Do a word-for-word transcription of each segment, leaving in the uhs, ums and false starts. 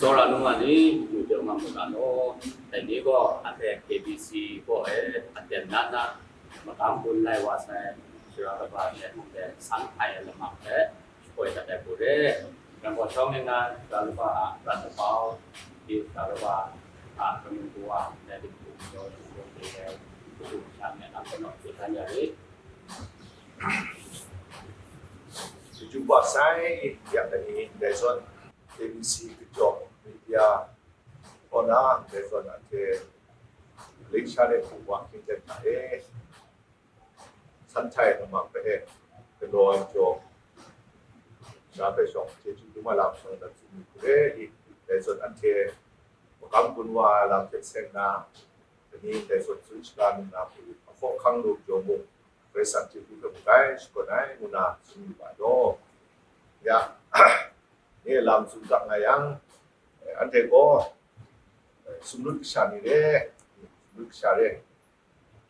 Tsawra nu nga ni, lu jau nga mu ga law. Dai ni gaw, anhte K B C gaw e, aten na na, magam gun lai wa sai, sara kaba hte anhte san hpai ai lamang hte, shapoi dat ai hku re. Yang gaw shawng nna, sara kaba a prat lapau, di sara kaba a kanu kawa, dai di hku jau, shapoi de ai, hku sha me a kanu tsun dan ya ri. Chyeju wa sai, ya dai ni, dai zawn, K B C kajawng media kaw na, dai zawn anhte Malaysia le hku wa hkying ten hta e, san htai lamang hpe e, galaw ai jaw, sha hpe shawng chyeju dum ai lam shawng dat tsun mi hku re i, dai zawn anhte magam gun wa ai lam hte seng na, dai ni dai zawn tsun shaga nna hku, a hkawhkang lu jaw mung, Karai Kasang chyeju hpe magai shakawn ai ngu na tsun mi wa law. Ya, nye lam tsun ga nga yang, eh, anhte gaw, eh, sumlut kasha ni re, sumlut kasha re,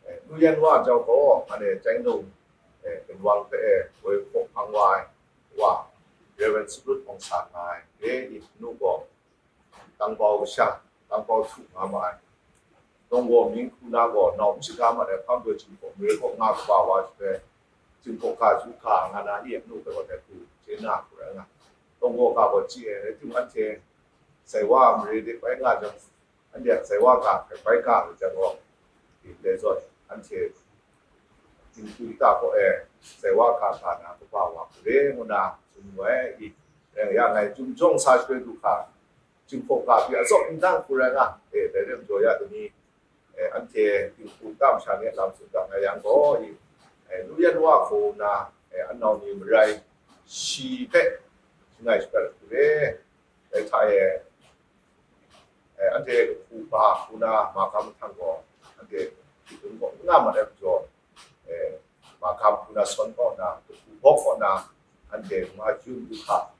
eh, lu yan wa jau gaw, anhte chyai nung, eh, ginwang hpe, eh, woi hpaw hpang wa ai wa, Reverend Sumlut Awng Sa nga ai, re i nu gaw, Tangbau kasha, Tangbau htu nga ma ai. Dawng gaw ming hku na gaw, nau n shaga mat ai hpang jaw Jinghpaw mare kaw nga kaba wa shi bai, Jinghpaw ga ju ga nga na i, anu hpe gaw dai hku chye na hku rai nga. Dawng gaw ga gaw chye ai, rai timung anhte Saiwa mare de bai nga jang, anhte a Saiwa ga hpe bai ga ai jang gaw, dai zawn anhte Jinghku ta gaw e, Saiwa ga ga na kaba wa hku re ngu na tsun wu ai i, rai nga yang ngai Chyum Jawng sa shoi du hka, Jinghpaw ga pyi atsawk n dang hku rai nga, e, dai rai majaw ya dai ni, e, anhte Jinghku nta masha ni a lam tsun ga nga yang gaw, i, e, lu yan wa hku na, e, anau ni marai shi hpe shangai shapat hku re, dai hta e, e, anhte hku ba hku na magam mahtang gaw, anhte hkum gaw n nga mat ai majaw, e, magam hku na sawn kaw na, kahpu bawk kaw na, anhte ma jun du hka,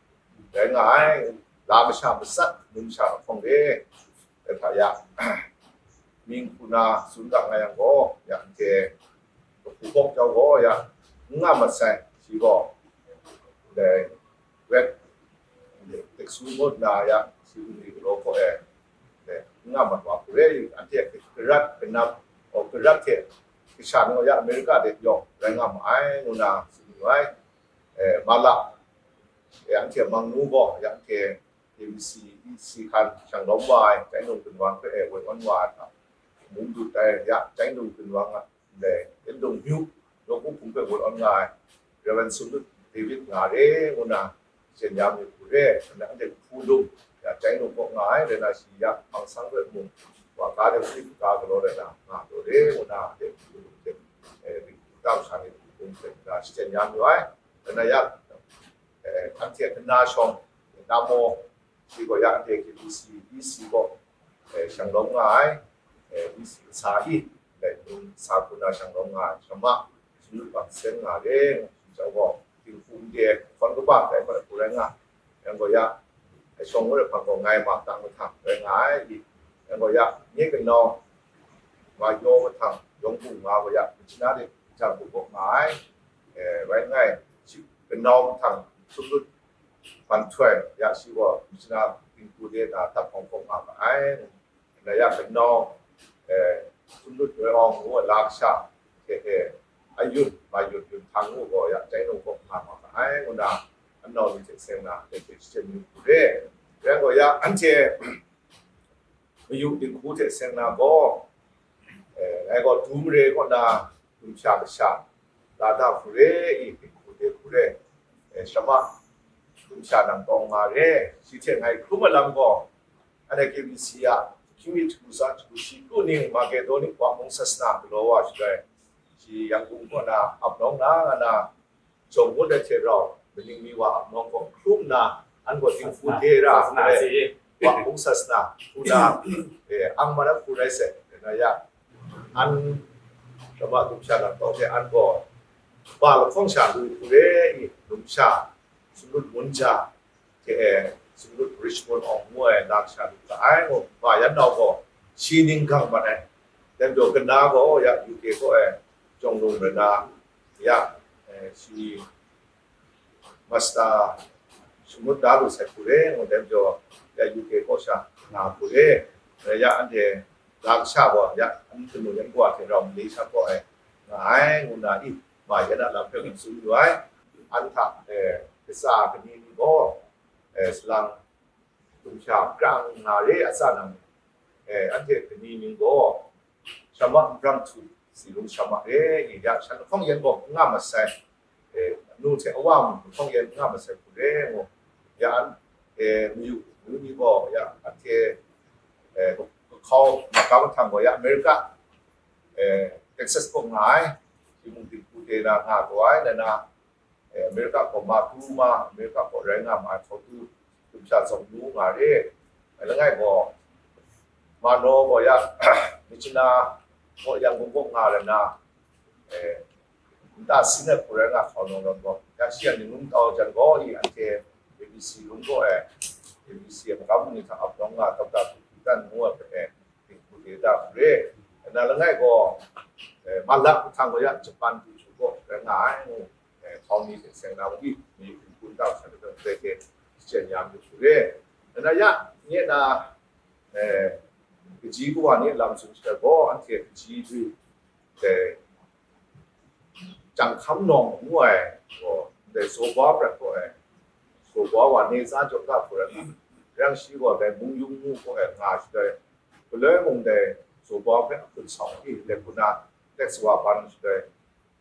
rai nga ai, la masha matsat, numsha ahkawng re, dai hta ya, ming hku na tsun ga nga yang gaw, ya anhte kahpu bawk jau gaw, ya n nga mat sai, shi gaw, dai, wet, dai, su ngut na ya, shi bungli galaw kaw e, dai, n nga mat wa hku re, anhte garat, ganap, o, garat hte, kasha ni gaw ya America de yawng rai nga ma ai, ngu na tsun yu ai. E, ma la, e, anhte Mangnu gaw, ya anhte K B C, E C hkan shang lawm wa ai, chyai nung ginwang hpe e woi awn wa ai hta, mung dut ai, ya, chyai nung ginwang a, ndai, Yendung Myu, nawku hpung hpe woi awn nga ai, Reverend Sumlut David nga re, ngu na, shachyen ya myit hku re, nna anhte hku lum, ya, chyai nung kaw nga ai, rai na shi ya, hpang sang hpe mung, wa ga de hprit ga galaw rai na, nga taw re, ngu na, anhte hku lum hte, e, ring hku tam sha ni hku lum hte, nna shachyen ya mayu ai, rai na ya, e, anhte a kana shawng, na maw, shi gaw ya anhte K B C, E C gaw, e, shang lawm nga ai, e, E C kasa i, ndai hpung sa hku na shang lawm nga ai, shama, sumlut bang sen nga re, ngu jau gaw, dinghku n de, hkawn kaba dai hpe hku rai nga, yang gaw ya, e, shawng ngut ai hpang gaw ngai ma tang mahtang rai nga ai, i, yang gaw ya, nye kanau, ma yaw mahtang, yawng bung nga gaw ya, machyi na de, jang bung gaw nga ai, e, rai ngai, shi kanau mahtang, sumlut, Hpan htoi, ya shi gaw, machyi na dinghku de na dap hkawng hkawng nga ma ai. Nna ya kanau, e, sumlut yoi awng ngu ai la kasha, hte e, ayun, mayun, yun htang ngu gaw, ya chyai nung kaw nga ma ai, ngu na, anau ni hte seng na, dai hte shachyen yu hku re. Rai gaw, ya anhte mayu dinghku hte seng na gaw, e, ngai gaw du mare kaw na, dumsha kasha, la da hku re i, dinghku de hku re, e, shama, dumsha nang tawng nga re, shi hte ngai hkrum ai lam gaw, anhte K B C a, hkying mi hku tsa hku shi kru ning, Makedoni wa mung sasana galaw wa shi rai, shi Yangon kaw na ap nawng na nga na, jawng ngut ai hte rau, maning mi wa ap nawng gaw hkrum nna, an gaw dinghku de ra, sasana re, si. Wa mung sasana, hku na, e, ang ma na hku rai sai, na ya, an, shama dumsha nang tawng hte an gaw, ba lahkawng sha lu hku re i, numsha, sumlut mun ja, hte e, sumlut Richmond awng ngu ai na kasha lu ga ai, ngu ma yan nau gaw, shi ning gang mat ai. Dai majaw, kana gaw, ya, U K kaw e, jawng lung rai na, ya, e, shi, Master shangut da lu sai hku re, ngu dai majaw, ya U K kaw sha nga hku re, ya anhte la kasha gaw ya anhte kanu yan kawa hte rau mali sha kaw ai nga ai, ngu nna i ma yan a lam hpe ngu tsun yu ai. An hta, eh, katsa kani ni gaw, eh, salang gumsha brang nga re a tsa nang, eh, anhte kani ning gaw shama n brang htu, si lung shama re, i ya shan lahkawng yan gaw n nga masai, eh, nu hte awa mung lahkawng yan n nga masai hku re ngu, ya an, eh, mayu mayu ni gaw ya anhte, eh, kahkau magam mahtang gaw ya America, eh, Texas kaw nga ai, shi mung dinghku de na nga gaw ai, nana, eh, America kaw ma tu ma, America kaw rai nga ma ai hkau tu, gumsha tsawm lu nga re. Ngai langai gaw, Mano gaw ya, Michina gaw Yangon kaw nga rai na, eh, nta sin ai hku rai nga hkau naw lam gaw, ya shi a ning lung tau jan gaw i anhte A B C lung gaw e, A B C a magam ni hta ap nawng nga, Doctor Pu Hpyi Tan ngu ai hpe, Tingku de da hku re. Na langai gaw, eh, malak mahtang gaw ya Japan du ju gaw rai nga ai ngu, eh, hkau ni hte seng na wungi, mi hpun da hkra hkra hkra hte shachyen ya mayu hku re. Na ya, nye na, eh, kaji kawa ni a lam tsun shatai gaw, anhte kaji dwi, eh, Janghkam Nawng ngu ai gaw, ndai Zoba prat gaw ai, Zoba wa Neza Jawka hku rai nga, yang shi gaw dai Mung Yung ngu gaw ai nga shatai, galoi mung dai Zoba hpe a hpun sau i, dai hku na, Tex wa ban shatai,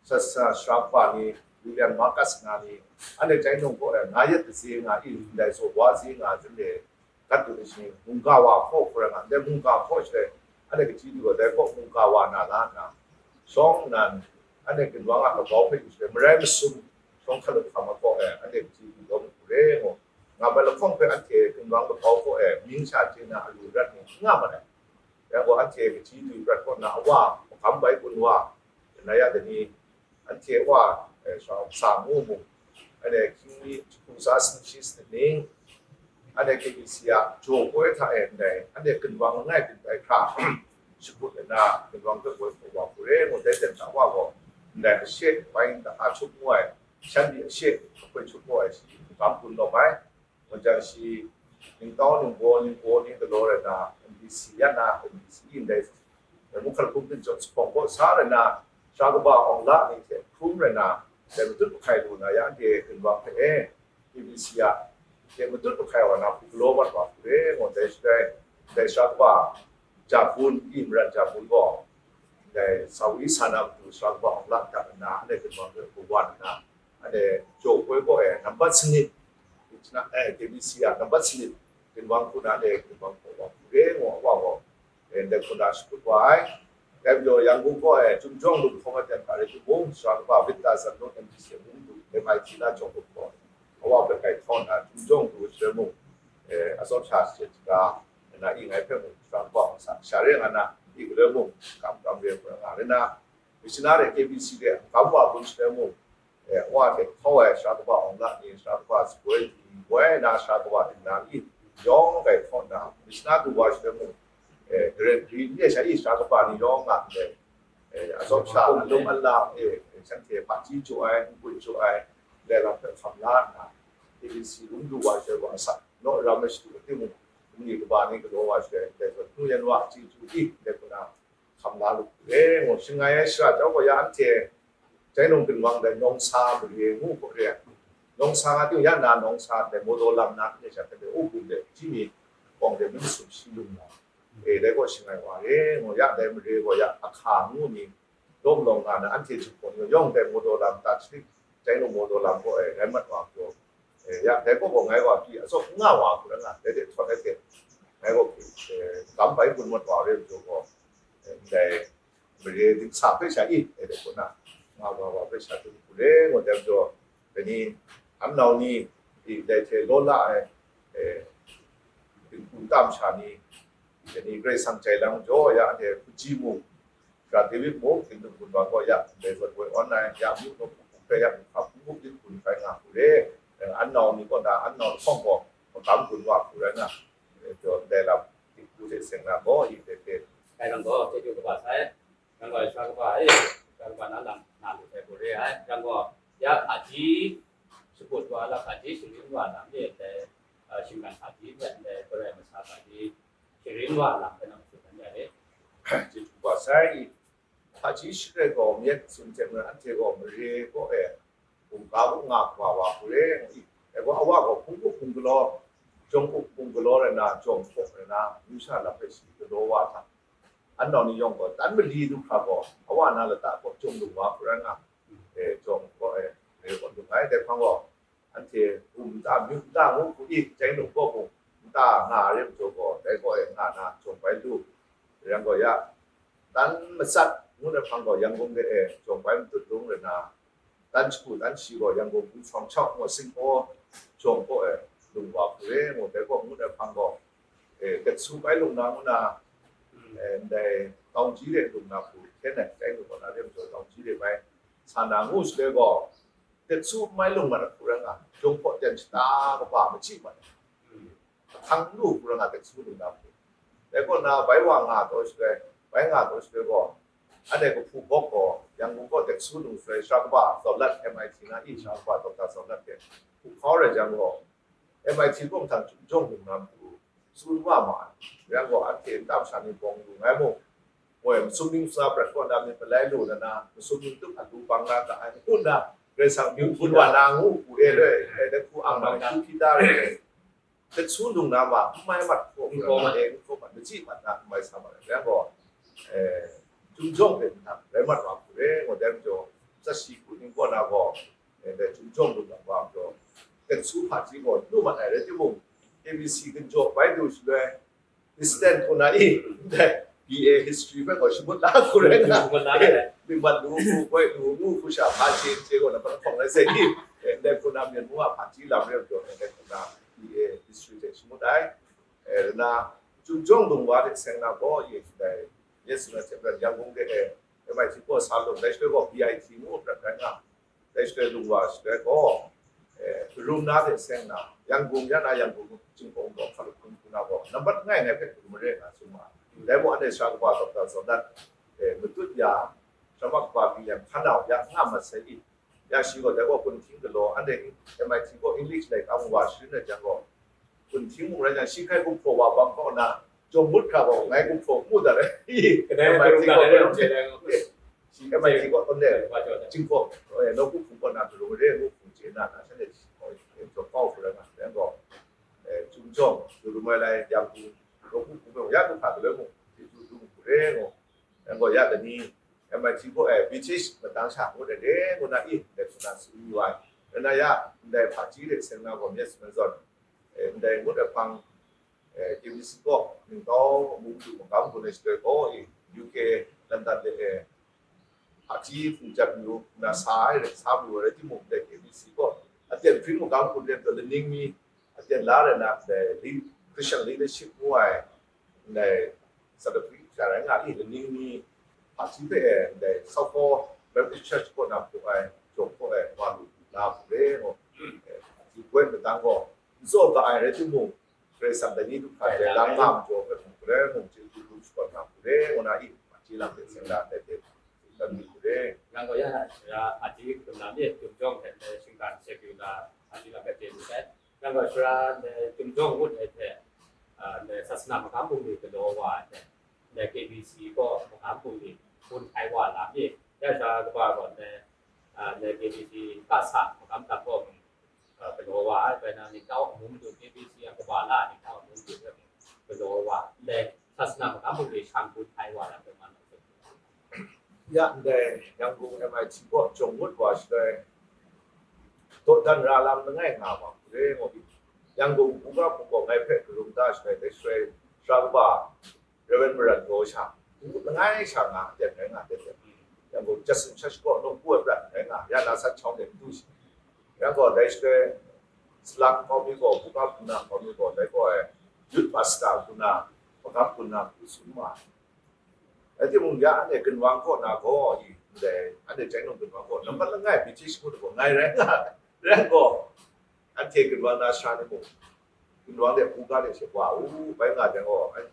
Sasa Shrapa ni, William Marcus nga ni, anhte Chai Nung gaw ai nga yet aze nga i, ndai Zoba aze nga jin de, kat du ai shi, mungga wa hkaw hku rai nga, ndai mungga hkaw shatai, anhte kaji du ai, dai kaw mungga wa na la nna, shawng nnan, anhte ginwang a kabau hpe yu shatai, marai masum, shawng hkalup hkam ai kaw e, anhte kaji du lawm hku re ngu, nga bai lahkawng hpe anhte ginwang kabau kaw e, mying sha chye na alu rat ni n nga ma ai. Yang gaw anhte kaji du prat kaw na a wa, magam bai kun wa, na ya dai ni, anhte a wa, eh, shawng sa ngu mu, anhte hkying mi jahku sa sumshi sumning, anhte K B C a jaw koi hta e ndai, anhte ginwang langai byin bai hkra, shakut ai na, ginwang hpe woi hpaw wa hku re ngu dai ten hta wa gaw, ndai ashe bai nta a htup ngu ai, shanhte ashe ahkoi htup ngu ai shi, magam kun lawm ai. Ngu jang shi, ningtau ningbaw ningbaw ni galaw rai na, N B C ya na, N B C ndai, mung hkal hkum hpinjaw sa hpawng kaw sa rai na, sha kaba awng la ni hte hkrum rai na, dai matut mahkai lu na ya anhte ginwang hpe e, N B C a, dai matut mahkai wa na hku galaw mat wa hku re, ngu dai shatai, dai sha kaba ja bun, i maran ja bun gaw, dai sa wi sa na matu sha kaba awng la dat nna, anhte ginwang hpe kawan nna, anhte jaw koi kaw e nambat sanit, eh, K B C a nambat sanit, ginwang hku na anhte ginwang hpaw wa hku re ngu a wa gaw, eh, ndai hku na shakut wa ai. Dai majaw Yangon kaw e Chyum Jawng Lum hkawm ai ten hta rai timung, sara kaba Victor Zan Lung M D C a mung du, M I T na Jawng Lum gaw, a wa hpe kai htaw nna, Chyum Jawng du sharai mung, eh, atsawm sha shajen shaga, na i ngai hpe mung, sara kaba awng sa, sha re nga na, i galoi mung, kam kam re hku nga rai na, missionary K B C de, kam wa bun sharai mung, eh, wa hte hkau ai sara kaba awng la ni, sara kaba sakoi ni, woi na sara kaba dingna ni, yawng kai hkaw nna, missionary du wa sharai mung, eh, garen gri ni e sha i sara kaba ni yawng nga ndai, eh, atsawm sha, alum ala, eh, shanhte hpaji jaw ai, npun jaw ai, ndai lam hpe hkam la nna, K B C lung du wa sharai wa asak, naw ram ai shadu timung, ni kaba ni galaw wa sharai, ndai zawn, hnu yan wa, chyeju i, ndai hku na, hkam la lu re ngu, shangai ai shara jau gaw ya anhte, Chai Nung ginwang dai Nawngsa mare ngu hku re ai. Nawngsa nga ting ya na Nawngsa dai Mawdaw lam na hte sha hte u bum de ji mi, kawng de mi masum shi lung na, e, dai gaw shangai wa re ngu, ya dai mare gaw ya Ahka ngu ni, dawm lawng nga na anhte jahpawng yawng yawng dai Mawdaw lam ta shalik, Chai Nung Mawdaw lam gaw, e, rai mat wa hku, eh, ya, dai gaw gaw ngai gaw pyi atsawk n nga wa hku rai nga, dai de htawt ai hte, ngai gaw, eh, kam bai bun mat wa re majaw gaw, eh, ndai mare dingsa hpe sha i, eh, dai gaw na, nga wa wa hpe sha tsun hku re ngu dai majaw, dai ni, amnau ni, i, dai hte law la ai, eh, dinghku tam sha ni, dai ni Karai Kasang jai lang majaw, ya, anhte hpaji mung, Sara David mung, Hkintung gun wa gaw ya, ndai zawn woi awn ai, ya, myu nawk hpung hpe ya, hpa hpung hpung yin gun hkrai nga hku re, eh, an nau ni kaw na, an nau lahkawng gaw, magam gun wa hku rai nga, eh, jaw ndai lam, dinghku hte seng na gaw, yin hpe hpe. Kai rang gaw, chyeju kaba sai, rang gaw, sara kaba e, sara kaba na lam, na lu sai hku re ai, rang gaw, ya, aji, shakut wa, lak aji, sharin wa, na, mi dai, shinggan hpaji hte ndai garai masha hpaji sharin wa lam hpe nang tsun dan ya re. Chyeju wa sai, hpaji sharai gaw myit tsun hte maren anhte gaw mare kaw e, hkungga hkungga wa wa hku re, ngu i. Dai gaw awa gaw hpung up hpung galaw, jawng up hpung galaw rai na, jawng hpawk rai na, numsha lam hpe shi galaw wa hta, anau ni yawng gaw, tan mali du hkra gaw, awa na lata kaw jawng lung wa hku rai nga, e, jawng kaw e, e, kaw lung ai, dai hpang gaw, anhte hkum nta, myit nta ngu hku i, chyai lung kaw mung nta nga ai re majaw gaw, dai kaw e nga na jawng bai lu, rai yang gaw ya, tan matsat ngu na hpang gaw, Yangon de e jawng bai matut lung rai na, tan shagu tan shi gaw, Yangon hku shawng shawng ngu, Singkaw jawng kaw e lung wa hku re ngu, dai kaw ngu na hpang gaw, e, Tet Su bai lung na ngu na, e, ndai Taungji de lung na hku hkyen ai, dai lung kaw na re majaw, Taungji de bai sa na ngu shaloi gaw, Tet Su mai lung mat hku rai nga, jawng hpaw jan shata kaba machyi mat ai. Ahkang lu hku rai nga, Tet Su lung na hku. Dai kaw na bai wa nga taw shaloi, bai nga taw shaloi gaw, anhte kahpu hkawk gaw, Yangon kaw Tet Su lung shaloi, sara kaba Zawlat, M I T na i, sara kaba Doctor Zawlat hte hpu hkau rai jang gaw, M I T kaw mahtang Chungchawng lung na hku tsun wa ma ai. Rai yang gaw, anhte nta masha ni bawng lu ngai mung, moi masum ning suna prat kaw na myit malai lu na na, masum ning tup a lu bang na ga ai, ngu nna, Karai Kasang myit hkun wa na ngu hku e loi, e, dai hku ang na hku hpyi da rai. Tet Su lung na ma, n mai mat hkaw, n hkaw mat, e, n hkaw mat, machyi mat na, n mai sa mat ai. Rai yang gaw, e, Chungchawng hpe nhtang rai mat wa hku re, ngu dai majaw, tsashi hku ning kaw na gaw, e, dai Chungchawng lung na wa majaw, Tet Su hpaji gaw lu mat ai rai timung, K B C ginjaw bai du shaloi, Eastern hku na i, ndai B A history hpe gaw shangut la hku rai na, Shangut la rai. Lingmat lu hku, koi lu ngu hku sha, hpa chye n chye gaw na, hpa hkawng rai sai i, ndai hku na Myen mung a hpaji lam re majaw, ndai hku na B A history hte shangut ai. E, na, Chungchawng lung wa hte seng na gaw, i, ndai, yes, na, Yangon de e, M I T kaw sa lung, dai shaloi gaw B I T ngu prat rai nga, dai shaloi lung wa shaloi gaw, e, karum na hte seng na, Yangon ya na, Yangon Jinghpaw Wunpawng hkalup hkun hku na gaw, nambat langai ngai hpe karum mare nga tsun ma ai. Dai mung anhte sara kaba Doctor Zawlat, e, matut ya, sara kaba William Hkanau ya nga mat sai i, ya shi gaw dai gaw kunhting galaw, anhte M I T gaw English laika mung wa sharin ai jang gaw, kunhting mung rai jang, shi hkai gumhpraw wa bang kaw na, jawng ngut hkra gaw, ngai gumhpraw mu dat ai. Kadai M I T karum gaw dat ai, karum lam hte, hte dai gaw. Shi M I T gaw, hkawm de, Wa jaw dat. Jinghpaw, e, nawku hpung kaw na, Daru Mare ngu hpung chye na, na shanhte, e, jawng kau hku rai nga, dai gaw, e, Chungchawng, Daru Mare lai, Yangon, nawku hpung gaw, ya du hkra galoi mung, chyeju dum hku re ngu, dai gaw, ya lani, M I T gaw, e, British matang sha ngut ai de, ngu na i, dai hku na tsun yu ai. Rai na ya, ndai hpaji hte seng na gaw, myit sumai zawn, e, ndai ngut ai hpang, e, K B C kaw, ningtau amu madu magam gun ai shaloi gaw, e, U K, London de, e, hpaji hpung jat yu na sa ai rai, sa mayu ai rai timung, ndai K B C kaw, aten hpring magam gun let taw, laning mi, aten la rai na, ndai li-, Christian leadership ngu ai, ndai South Africa sha rai nga i, laning mi, hpaji hpe, ndai South Hall Baptist Church kaw na hpu ai, jawng kaw e, wa lu na hku re, ngu, e, hpaji goi matang gaw, n tsaw ga ai rai timung, Karai Kasang dai ni du hkra jai lang nga majaw hpe hkungga rai mung chyeju dum shagun nga hku re, ngu na i, hpaji lam hte seng na ndai hte tsun dan mi hku re. Yang gaw ya na shara hpaji hkum lam e, Chungchawng hte ndai shinggan secular hpaji lam hpe chye lu sai. Yang gaw shara ndai Chungchawng ngut ai hte, a, ndai sasana magam bungli galaw wa ai hte, ndai K B C kaw magam bungli gun hkai wa lam e. Ya shara kaba gaw ndai, a, ndai K B C kasa magam dak kaw mung, a, galaw wa ai, bai na ningtau amu madu, K B C a kaba la ningtau amu madu hpe mung galaw wa, ndai sasana magam bungli shang gun hkai wa lam hpe man ai. Ya ndai Yangon M I T kaw jawng ngut wa shaloi, dawdan ra lam langai nga wa hku re, ngu di, Yangon buga hpung gaw ngai hpe karum da shaloi, dai shaloi, sara kaba Reverend Maran Gaw sha, ngut langai sha nga, aten rai nga, aten rai. Yangon Jackson Church kaw nawku ai prat rai nga, ya na san chyawm de n du shi. Yang gaw, dai shaloi, Salak kau mi gaw, buga hpung na kau mi gaw, dai gaw e, youth pastor hku na, magam hku na hku tsun ma ai. Rai timung, ya anhte ginwang kaw na gaw, i, ndai, anhte chyai num ginwang kaw, nambat langai British ngu gaw, ngai rai nga, rai gaw, anhte ginwang na sha ni mung, ginwang de buga de she wa u, bai nga jang gaw, ai,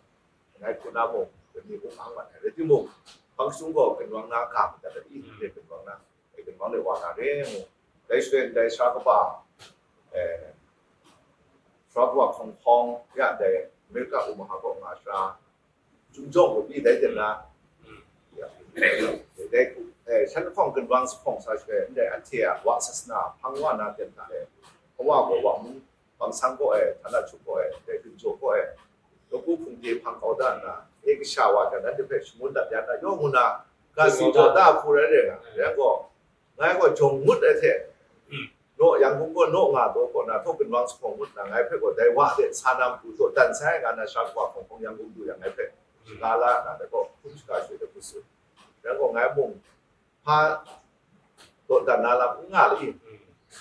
ngai hku na mung, dai ni hpung hpang mat ai. Rai timung, hpang shadung gaw ginwang na ga madat ai, i, anhte ginwang na, e, ginwang de wa na re ngu. Dai shaloi, dai sara kaba, e, Shuwa hkawng hkawng ya dai Amerika u maha kaw nga sha, Jung jawng u pyi dai ten na, dai, eh, shan hkawng gunwang sahpawng sa sha, ndai anhte a wa sasana hpang wa na ten hta e, kawa gaw wa mung, bang sang kaw e, hta na chup kaw e, dai gun jaw kaw e, lawku hpung de hpang kau da nna, e kasha wa jan anhte hpe shangun dat ya na, yawng ngu na, ga si jaw da hku rai rai nga, rai gaw, ngai gaw jawng ngut ai hte, naw, Yangon kaw naw nga taw kaw na, htaw gunwang sahpawng ngut na, ngai hpe gaw dai wa de sa na matu taw dan sai nga na, sha kawa hkawng hkawng Yangon du yang ngai hpe shaga la na, dai gaw hkum shaga shwe de hku tsun. Rai gaw, ngai mung hpa taw dan na lam n nga le i,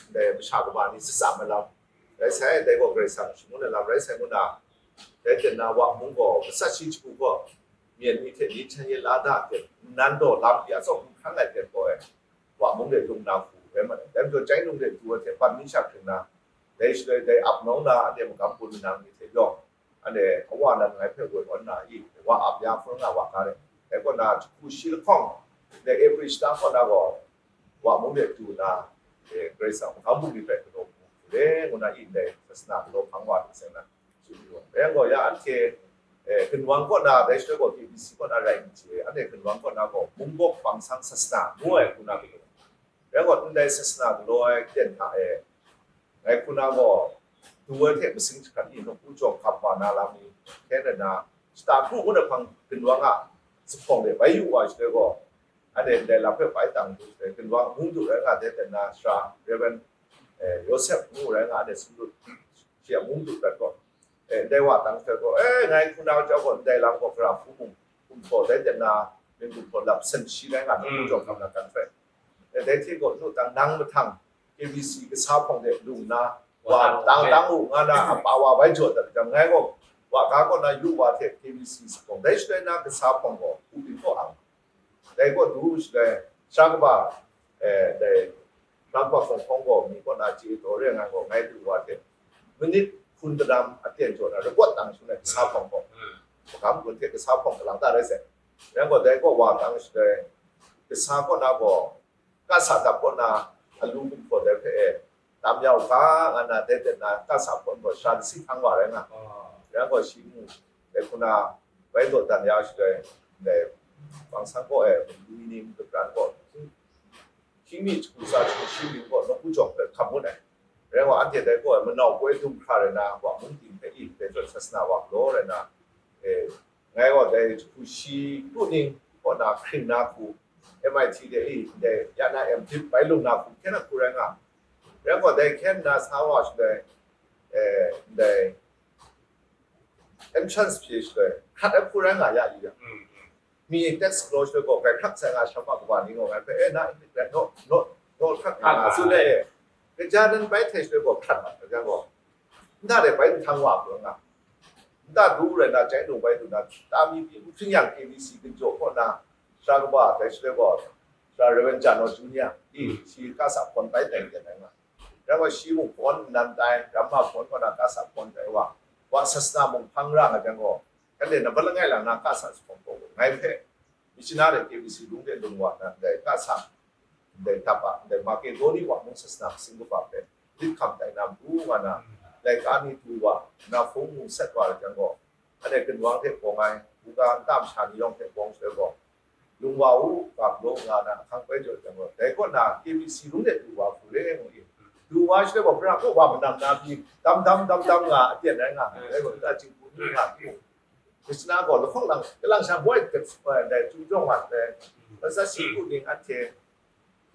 dai masha kaba ni shatsam ai lam rai sai, dai gaw Karai Kasang shangun ai lam rai sai ngu na, dai ten na wa mung gaw, masat shi jahku gaw, myen ni hte ni htan ye la da ten, nnan daw lam ya tsawk n hkran ai ten gaw e, wa mung de lung na hku rai mat ai. Dai majaw, chyai num de du ai hte ban mi sha hkring na, dai shaloi dai ap nau na, anhte magam gun nang ni hte yawng, anhte awa nan ngai hpe woi awn na i, wa ap ya hpung nga wa ga re. Dai kaw na, jahku shi lahkawng, dai April shata kaw na gaw, wa mung de du na, eh, Karai Kasang magam bungli hpe galaw hku re ngu na i, ndai sasana galaw hpang wa hte seng na, tsun yu ai. Rai yang gaw, ya anhte, eh, gunwang kaw na, dai shaloi gaw K B C kaw na rai n chye, anhte gunwang kaw na gaw, Munggaw Bang Sang Sasana ngu ai hku na galaw. Rai gaw, ndai sasana galaw ai ten hta e, ngai hku na gaw, du ai hte masing jahkrat ni, nawku jawng hkap wa na lam ni, hkyen rai na, shata kru ngut ai hpang gunwang a zuphpawng de bai yu wa shaloi gaw, anhte ndai lam hpe bai tang du shaloi, gunwang mung du rai nga de ten na, sara Rev. Eh, Yawsep ngu rai nga, anhte sumlut shi a mung du rat gaw, eh, ndai wa tang hte gaw, eh, ngai hku na jau gaw, ndai lam gaw, gara hku mung, gumhpraw dai ten na, myit gumhpraw lap san shi rai nga, nawku jawng hkap na kan hpe. Eh, dai hte gaw, nu tang nang mahtang K B C kasa hpawng de lung na, wa tang tang u nga na, apa wa bai jaw dat jang, ngai gaw, wa ga kaw na yu wa hte K B C sa hpawng, dai shaloi na kasa hpawng gaw, u byin kaw ang. Dai kaw du shaloi, sha kaba, eh, dai, sha kaba hkawng hkawng gaw, mi kaw na chye taw re ai ngai gaw, ngai du wa hte, minit hkun kadam aten jaw na, report tang shaloi, kasa hpawng gaw, magam gun hte kasa hpawng galang da rai sai. Rai gaw, dai kaw wa tang shaloi, kasa kaw na gaw, kasa dap kaw na, alu gumhpraw dai hpe e, tam ya u ga, nga na, dai ten na, kasa hpawn gaw, sha dasi hkang wa rai nga. Rai gaw, shi mung, dai hku na, bai daw dan ya shaloi, dai, bang sang kaw e, mali ni madu pran kaw, hkying mi jahku sa jahku shi mying gaw, nawku jawng hpe hkam ngut ai. Rai wa, anhte dai kaw e, manau poi dum hkra rai na, wa mung ting hpe i, dai zawn sasana wa galaw rai na, eh, ngai gaw dai jahku shi kru ning kaw na hkring na hku, M I T de i, dai ya na M Phil bai lung na hku, hkyen a hku rai nga. Rai gaw, dai hkyen na sa wa shaloi, eh, dai entrance hpye shaloi, hkrat ai hku rai nga ya yu yang, mi tax galaw shaloi gaw, grai hkrak sai nga, sham a kaba ni gaw ngai hpe, eh, na immigrant naw, naw, naw hkrat nga nga tsun ai e. Kaja nan bai hte shaloi gaw hkrat mat ai yang gaw, nta de bai nhtang wa hku rai nga. Nta du rai na, chyai num bai du na, ta mi pyi n hpring yang, K B C gun jaw kaw na, sara kaba, dai shaloi gaw, sara Rev. Jan Naw Junior, i, shi kasa hpawn bai tai ten ai nga. Rai gaw, shi mung hpawn nnan tai, ramma hpawn kaw na kasa hpawn tai wa, wa sasana mung hpang ra nga jang gaw, shanhte nambat langai lang na kasa zuphpawng gaw, ngai hpe, missionary K B C lung de lung wa na, ndai kasa, ndai dap a, ndai Makedoni wa mung sasana kasing kaba hpe, lit hkam tai na matu nga na, laika ni du wa, na hpung mung sat wa ai jang gaw, anhte gunwang hte bawng ai, buga nta masha ni yawng hte bawng shaloi gaw, lung wa u, ga galaw nga na, ahkang bai jaw jang gaw, dai kaw na, K B C lung de du wa hku re ngu i, du wa shaloi gaw, pra kaw wa manam na pyi, dam dam dam dam nga, aten rai nga, dai gaw, nta chingbu ni nga hku, Krishna gaw lahkawng lang, kalang sha moi, dai, dai, Jung jawng wa, dai, masat shi kru ning anhte,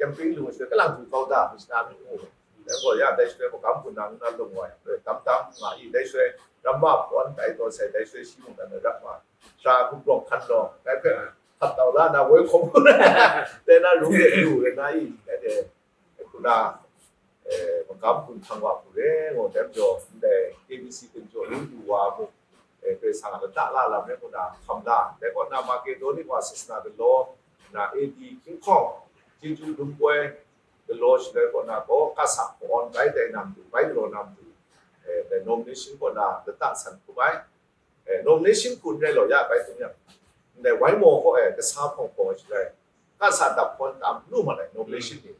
camping lu shaloi, kalang du kau da, Krishna myit ngu. Dai gaw ya, dai shaloi, magam hku nang na lung wa yang, dai tam tam nga i, dai shaloi, ramma hpawn tai taw sai, dai shaloi, shi mung dan ai rap ma, sara gumrawng hkan law, dai hpe, hkap tau la na, woi hkawm, dai na, rung de lu, dai na i, dai de, hku na, eh, magam gun hkang wa hku re, ngu dai majaw, ndai K B C gun jaw lung du wa mung, eh, Karai Kasang a lata la lam rai ngu na hkam la, dai kaw na Makedoni wa sasana galaw na A D hkying hkawng, chyeju lum poi galaw shaloi kaw na gaw, kasa hpawn bai tai na matu, bai galaw na matu, eh, dai nomination kaw na lata san hkrum ai. Eh, nomination hku n rai law, ya bai hkrum yang, ndai wai maw kaw e, kasa hpawng hpawng ai shaloi, kasa dap hpawn tam lu mat ai nomination ni.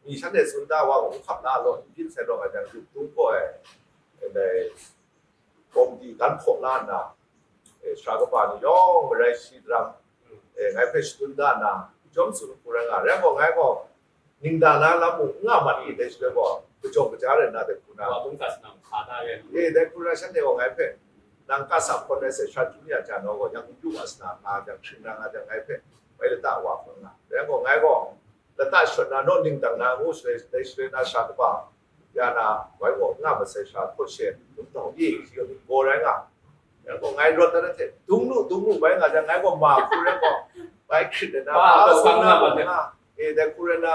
Mi shanhte tsun da wa, n hkap na law, n byin sai rawng ai jang, yup tung kaw e, Dai komiti gan hpaw la nna, eh, sara kaba ni yawng marai shi daram, eh, ngai hpe shadun da nna, n chyawm tsun hku rai nga, rai gaw, ngai gaw ningdang na lam mung n nga mat i, dai shaloi gaw, kajawng kaja rai nna, dai hku na, Wa bung ka sanang hpa da rai. Eh, dai hku na shanhte gaw ngai hpe, nang kasa hkawn rai sai, sara chyu ya ja naw gaw, yang n yu wa sa na, nga jang, hkring na nga jang, ngai hpe, bai lata wa hkawng nga. Rai gaw, ngai gaw, lata shawt na, naw ningdang na ngu shaloi, dai shaloi na sara kaba, ya na, wai gaw nga masai sara htaw she, dum tawng ye, shi gaw gaw rai nga. Ya gaw ngai rawt na hte, dung lu, dung lu bai nga jang, ngai gaw ma hku rai gaw, bai hkrit na, Ba, ba, ba, sung na, ba, ba, nga, eh, dai hku rai na,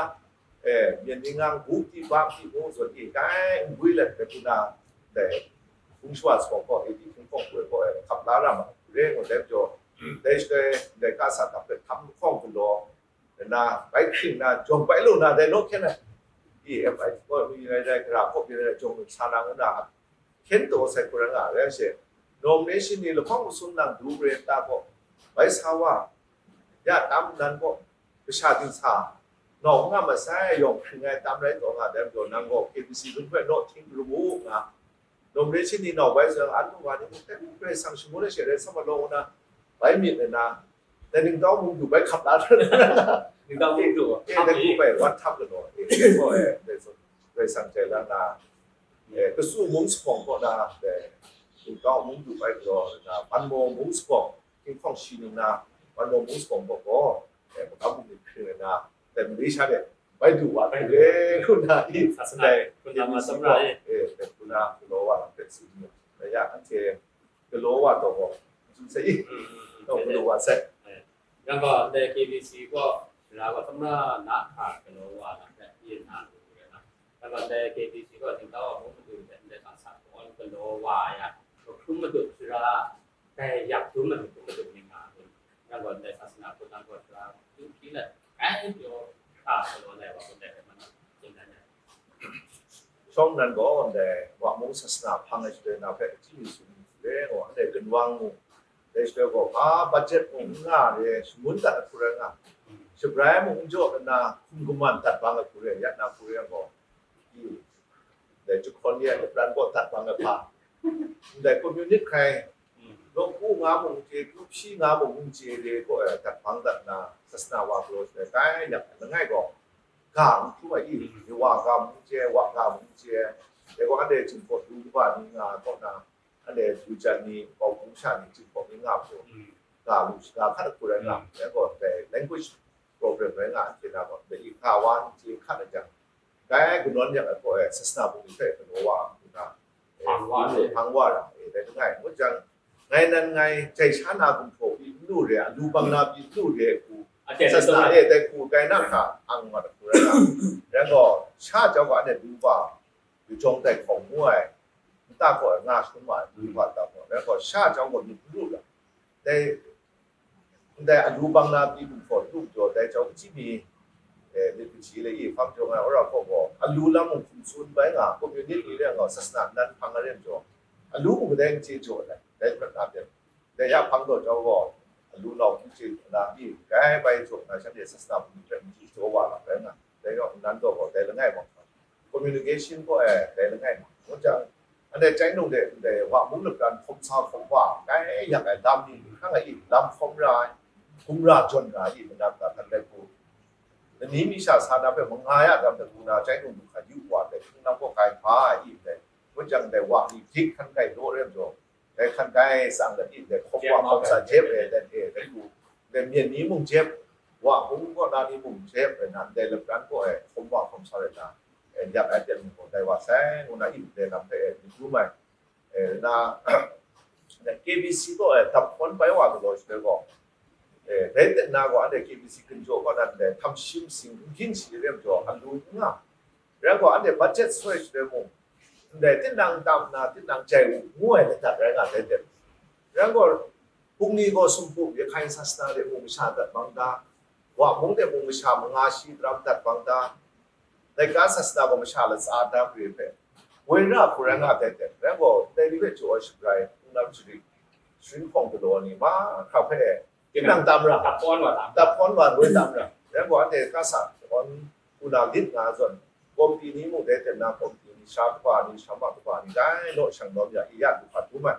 eh, myen ni ngang, gu ti, bam ti, ngu zawn ti, kai n gwi let, dai hku na, dai, hpung shawa sa gaw, eh, di hpung hpawng hku gaw, eh, hkap la ra ma, re gaw, dai jaw, dai shaloi, dai kasa hta hpe htam lahkawng galaw, na, bai hkring na, jawng bai lu na, dai law hkyen ai. E F I gaw, mi rai dai, gara hkawk mi rai dai, jawng lu sa na, ngu na, hkyen taw sai hku rai nga, rai she, nomination ni lahkawng masum nang du mare nta gaw, bai sa wa, ya tam nan gaw, kasha dingsa, nawng nga masai, yawng hkring ai tam rai taw nga, dai majaw, nang gaw K B C lung hpe naw hting ru mu nga, nomination ni nau bai zawn, an mung wa ni mung, dai mung Karai Kasang shangun ai she rai sa ma law, ngu na, bai myit ai na, dai ningtau mung du bai hkap la hkra na, Ningtau mung du, eh, dai hkap bai, wan hkap kanu, eh, dai gaw, eh, dai zawn, Karai Kasang jai la na, eh, kasu mung sakawng kaw na, dai, ningtau mung du bai galaw na, Manmaw mung sakawng, Hkinghkawng shi ningna, Manmaw mung sakawng kaw gaw, eh, magam bungli hkring ai na, dai mali sha de, bai du wa hkring ai, ngu na i, Sasana, dai, kun na ma K B C samra gaw, e. Eh, dai kun na galaw wa lam hpe tsun mu. Dai ya, anhte galaw wa taw gaw, tsun sai i, Mm, mm, mm. Taw galaw wa sai. Eh, yang gaw, dai K B C gaw, sara gaw samra na hka galaw wa lam hpe, yin na lu rai na. Yang gaw, dai K B C gaw, ningtau a mung madu hte, ndai kasa kaw galaw wa ya, hkrum madu sara, dai yak dum madu, dum madu ning nga dum. Yang gaw, ndai sasana hpun nang gaw sara, du hpyi let, kai pyaw hkra galaw lai wa, ndai hpe man, tsun dan ai. Shawng nan gaw, ndai wa mung sasana hpang ai shaloi na hpe, chyi mi tsun mi hte gaw, ndai gunwang mung, dai shaloi gaw, hpa budget mung n nga re, shangun dat ai hku rai nga, shabrai mung n jaw nna, hkum kaman dat bang ai hku rai, yat na hku rai gaw, i, dai jahkawn ya ai lapran gaw dat bang ai hpa, ndai community hkrai, lawku nga mung n chye, kru hpyi nga mung n chye de gaw, eh, dat bang dat na, sasana wa galaw shaloi, tai yak langai gaw, ga n hkrum ai i, wa ga mung n chye, wa ga mung n chye, dai gaw, anhte Jinghpaw du kaba ni nga ai kaw na, anhte du jan ni, bau hpung sha ni, Jinghpaw ni nga ai majaw, ga lu shaga hkat ai hku rai nga, dai gaw, dai language problem rai nga, anhte na gaw, dai i ga wa n chye hkat ai jang, dai kanawn yang ai gaw, eh, sasana bungli hpe galaw wa nna, eh, hpang wa, hpang wa ra, eh, dai langai, ngut jang, ngai nan ngai jai sha na gumhpraw pyi n lu re, alu bang na pyi n lu re, hku, Aten sasana, e, dai hku, kai na hka, ang mat hku rai na, rai gaw, sha jau ga anhte du ga, yu jawng dai hkawng ngu ai, nta gaw nga shangun ma ai, du ga nta gaw, rai gaw, sha jau gaw myit n lu ra, dai, ndai alu bang na pyi gumhpraw n lu majaw, dai jau kaji mi, eh, myit kaji le i hpang jaw nga ai, wora hkaw gaw, alu lam mung hkum tsun bai nga, community ni rai nga, sasana nan hpang ai rai majaw, alu mung kadai n chye jaw ai, dai prat na pyen, dai ya hpang taw jau gaw, alu nau hkum chye na pyi, grai bai jaw na, shanhte sasana bungli hpe n chye jaw wa na rai nga, dai gaw, nnan taw gaw, dai langai mung, communication gaw, eh, dai langai mung, ngu jang, anhte chyanglung de, ndai wa mung lapran hkawm sa hkawm wa, grai yak ai lam ni, hkang ai i, lam hkawm ra ai, gumra jawn ra ai i, manam ga hkan rai hku, lani mi sha sa na hpe manga ya dam dai hku na, chyanglung du hkan yu wa dai, hpung lam gaw grai hpa ai i, dai, ngut jang, dai wa ni dik hkan grai law rai majaw, dai hkan grai tsang dat i, dai hkawm wa hkawm sa jep e, dai e, dai lu, dai myen ni mung jep, wa hpung kaw na ni mung jep ai na, dai lapran gaw e, hkawm wa hkawm sa rai na, e, yak ai pyen mung gaw, dai wa sai, ngu na i, dai lam hpe, e, myit dum ai, e, na, dai K B C gaw, e, dap hkawn bai wa galaw shaloi gaw, e, dai ten na gaw, anhte K B C ginjaw kaw na ndai htam shi masing n hpyin shi re majaw, alu n nga, rai gaw, anhte budget soi shaloi mung, ndai tinang tam na, tinang jai u, ngu ai ladat rai nga dai ten. Rai gaw, bungli gaw sumpu, Rakhine sasana de mung masha dat bang da, wa mung de mung masha manga shi daram dat bang da, dai ga sasana gaw masha latsa dam re hpe, woi ra hku rai nga dai ten. Rai gaw, dai ni hpe jaw ai shabrai, hpung lam shari, sharin hpawng galaw ni mahkra hpe, tinang tam ra, dap hkawn wa tam. Dap hkawn wa woi tam ra. Rai gaw, anhte kasa hkawn hku na lit nga zawn, komiti ni mung dai ten na, komiti Sha kaba ni, sha ma kaba ni, dai law shang lawm ya, i ya du hpa dum ai.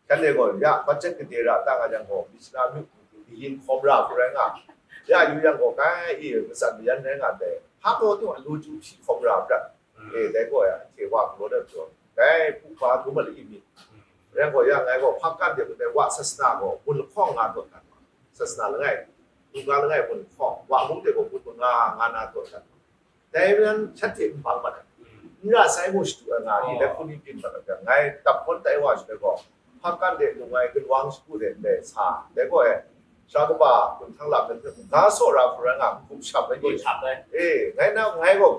Shanhte gaw ya, budget gade ra ta nga yang gaw, myit shana myu hku, kayin hkawm ra hku rai nga, ya yu yang gaw, kai i, matsan mayan rai nga ndai, hpa gaw tu a lu ju hpyi hkawm ra prat. E, dai gaw ya, hte wa galaw dat jaw, dai hpu hpa dum ai la i mi. Rai gaw ya, ngai gaw hpa kan de, dai wa sasana gaw, bun lahkawng nga dawt dat, sasana langai, hkungga langai bun lahkawng, wa mung de gaw, bun manga nga na dawt dat. Dai ran shanhte n bang mat ai. N ra sai mu shadu ai nga ni, dai hku ni byin mat ai, ngai dap hkawn tai wa shaloi gaw, hpa kan de lung ai gunwang shagu de ndai sa, dai gaw e, sha kaba hpun hkang lam de hpe ga saw ra hku rai nga, n hkum sham ai ni. Hkum sham ai. E, ngai na, ngai gaw,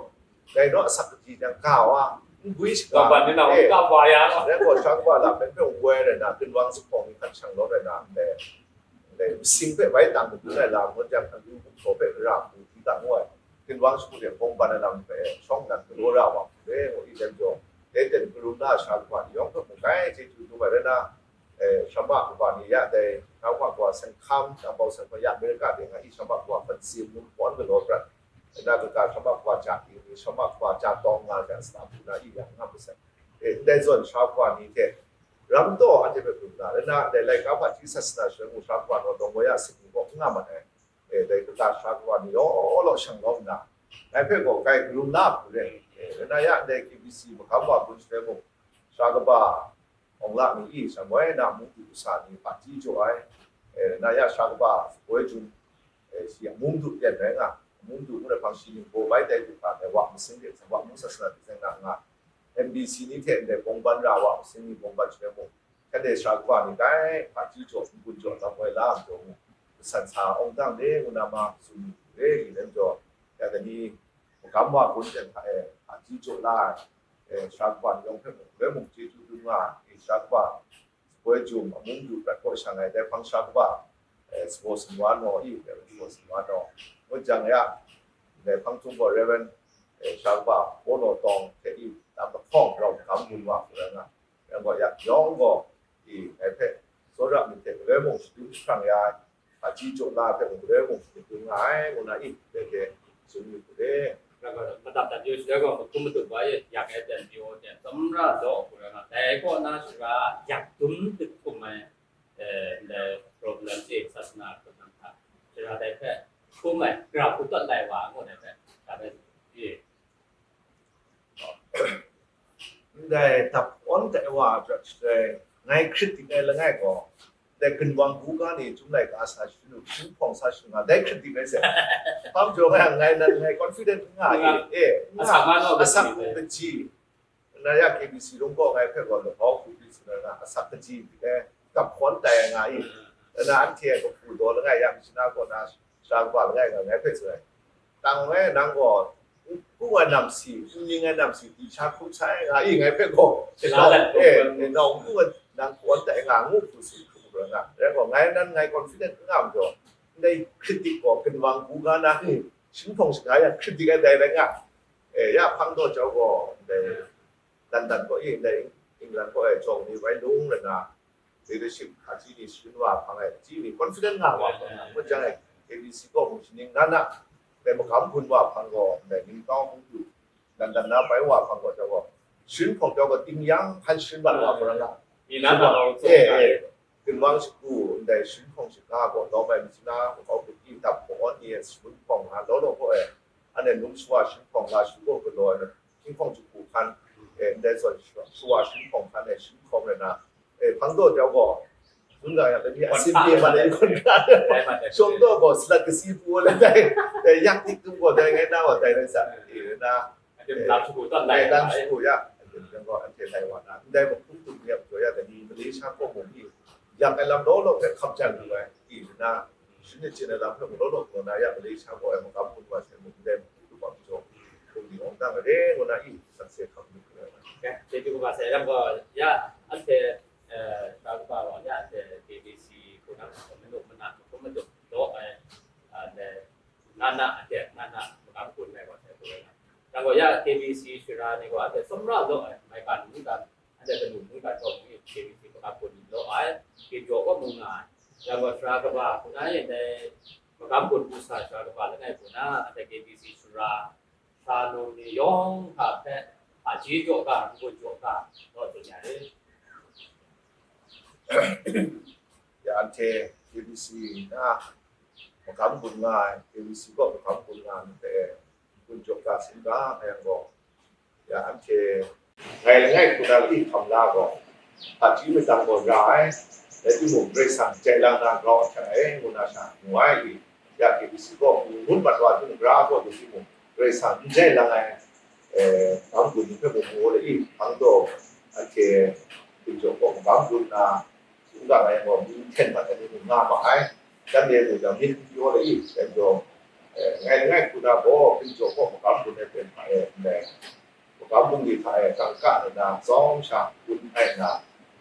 dai naw asak kaji jang ga wa, n gwi shaga. Gaw ban ni na, e, ga wa ya. Dai gaw sha kaba lam de hpe woi rai na, gunwang zuphpawng ni hkan shang lawm rai na, ndai, ndai masing hpe bai tang madu ai lam, ngut jang, alu gumhpraw hpe ra hku di ga ngu ai. Ginwang shagu de bawng ban ai lam hpe shawng nnan galaw ra wa hku le, ngu i, dai majaw, dai ten karum na sha kaba ni yawng hpe mung bai chyeju dum ai rai na, e, sha ma kaba ni ya dai, sha ma kaba Seng Hkam, Nang Bau Seng Hkam ya Amerika de nga i, sha ma kaba Hpan Sim ngu hpawn galaw prat, rai na, kaga sha ma kaba Ja King ni, sha ma kaba Ja Tawng nga hte a sa hku na i yang nga masai. E, ndai zawn sha kaba ni hte ram taw anhte hpe hkrum na, rai na, ndai laika hpaji sasana shaloi mung sha kaba naw dawng wa ya sing ni gaw n nga mat ai. E, dai kata sha kaba ni law law shang lawm nna, ngai hpe gaw kai karum la hku re. E, rai na ya, ndai K B C magam wa gun shaloi mung, sha kaba Awng La mi i, sha moi na mungdu kasa ni hpaji jaw ai. E, rai na ya, sha kaba Boi Jum, e, shi a mungdu yan rai nga, mungdu ngu na hpang shi ning baw bai tai du hkra, dai wa masing de, wa mung sasana de zawn na nga, M B C ni hte ndai bawng ban ra wa masing ni bawng ban shaloi mung, shanhte sha kaba ni kai hpaji jaw, n-gun jaw, lam woi la ai majaw mu, masan sa awng dang de ngu na ma, tsun re, i rai majaw, ya dai ni, magam wa gun ten hta e hpaji jaw la ai, e, sha kaba ni yawng hpe mung, galoi mung chyeju dum nga ai, e, sha kaba Boi Jum a mungdu prat kaw shang ai, dai hpang sha kaba, e, Sabaw Sinwa Naw i, dai Sabaw Sinwa Naw, ngut jang ya, dai hpang htung gaw Reverend, e, sha kaba Paw Naw Tawng hte i, lam lahkawng rau magam gun wa hku rai nga, yang gaw ya yawng gaw, i, ngai hpe tsawra myit hte galoi mung shadum jahprang ya ai, hpaji jaw la hpe mung galoi mung shadum nga ai, ngu na i, dai hte tsun yu hku re. Madat dat yu shaloi gaw, mahkum madu wa e yak ai pyan pyaw hte tsawmra law hku rai nga, dai kaw na shara yak dum dik hkum ai, eh, ndai problem chye sasana hkrum hta, shara dai hpe hkum ai, gara hku tawt lai wa ngu dai hpe, dai hpe, e, Ndai dap awn tai wa a prat shaloi, ngai hkrit dik ai langai gaw, ndai ginwang buga ni Chyum laika sa shanu, Chyum hpawng sa shanu nga, dai hkrit dik ai se. Hpa majaw ngai, ngai nan ngai confident n nga i, e, n nga, asak nga naw asak kaji, kaji. Na ya K B C rung gaw ngai hpe gaw lahkau hku di tsun ai nga, asak kaji dik ai, dap awn tai ai nga i, na anhte ai kahpu daw langai ya, myit shana kaw na, sha kaba langai nga ngai hpe tsun ai. Tang e, nang gaw, n kung ai namsi, n ning ai namsi, di sha hkrum sai nga i, ngai hpe gaw, la dat e, kawng, nau n kung ai nang kaw tai nga, ngu hku tsun hkrum rai nga. Rai gaw, ngai nan ngai confident n nga majaw, ndai hkrit dik gaw, ginwang buga na ni, shinghpawng shaga yang hkrit dik ai dai rai nga. E, ya hpang daw jau gaw, ndai, London kaw e, ndai England kaw e, jawng ni bai lung rai na, leadership hkaji ni sharin wa hpang ai, hkaji ni confident nga wa hpang na, ngut jang e, K B C kaw mung shaning na na, ndai magam gun wa hpang gaw, ndai ningkau hpung du, dan dan na bai wa hpang gaw jau gaw, sharin hpawng jau gaw, ting yang hkan sharin mat wa hpang na, mi na sharin wa, eh, eh, ginwang shagu, ndai sharin hpawng shaga gaw, lawm ai myit shana, makau hpung, dap hpawng, awn ni, sharin hpawng nga, law law gaw e, anhte num shawa sharin hpawng nga, shagu gaw galaw ai, hkying hpawng jahku hkan, eh, ndai zawn shawa sharin hpawng hkan e sharin hkawm rai na, eh, hpang daw jau gaw, hkungga yang lani a sin pye ma ai, shawng daw gaw salat kasi pru ai dai, eh, yak dik tum gaw dai ngai na wa dai rai sa, eh, na, eh, lam shagu tawn lai, eh, lam shagu ya, yang gaw anhte lai wa na, ndai mahkrum tum ni a majaw ya, lani Malaysia kaw mung ni, yak ai lam law law hpe hkap jan lu ai, i, na, sharin chyen ai lam hpe mung law law galaw na ya, Malaysia kaw e magam gun wa sai mung, ndai mahkrum tum a majaw, hkrum ni awng dang ai re, ngu na i, sakse hkam lu ai. Chyeju kaba sai lam gaw, ya, anhte, eh, sha kaba gaw, ya, anhte K B C hku na, manu mana, mahkrum madu law ai, ah, ndai, na na, anhte na na, magam gun ai gaw, sai hku na. Yang gaw, ya, K B C shara ni gaw, anhte sumra law ai, maigan mungdan, anhte kanu mungdan gaw, mung K B C magam gun law ai, Ginjaw kaw mung nga ai. Yang gaw, sara kaba hku na e, dai magam gun pru sa sara kaba langai hku na, anhte K B C shara, sha num ni yawng hta hpe, Hpaji jaw ga, n-gun jaw ga, law tsun ya re. Ya anhte K B C na magam gun nga ai, K B C kaw magam gun nga ai hpe n-gun jaw ga, sin ga, nga yang gaw, ya anhte ngai langai hku na i hkam la gaw, hpaji matang gaw ra ai, rai timung, Karai Kasang jai lang na grau ahkyak ai, ngu na sha mu ai i, ya K B C gaw ngut mat wa htung gra gaw du timung, Karai Kasang n jai lang ai, eh, magam gun ni hpe mung mu ai i, hpang taw, anhte hpinjaw gaw magam gun na, hkungga ngai gaw, myi hten mat ai ni mung nga ma ai. Shanhte mung jang myit n pyaw ai i, dai majaw, eh, ngai langai hku na gaw, hpinjaw gaw magam gun ai hpe hta e ndai, magam bungli hta e kangka nna tsawm sha gun ai nna,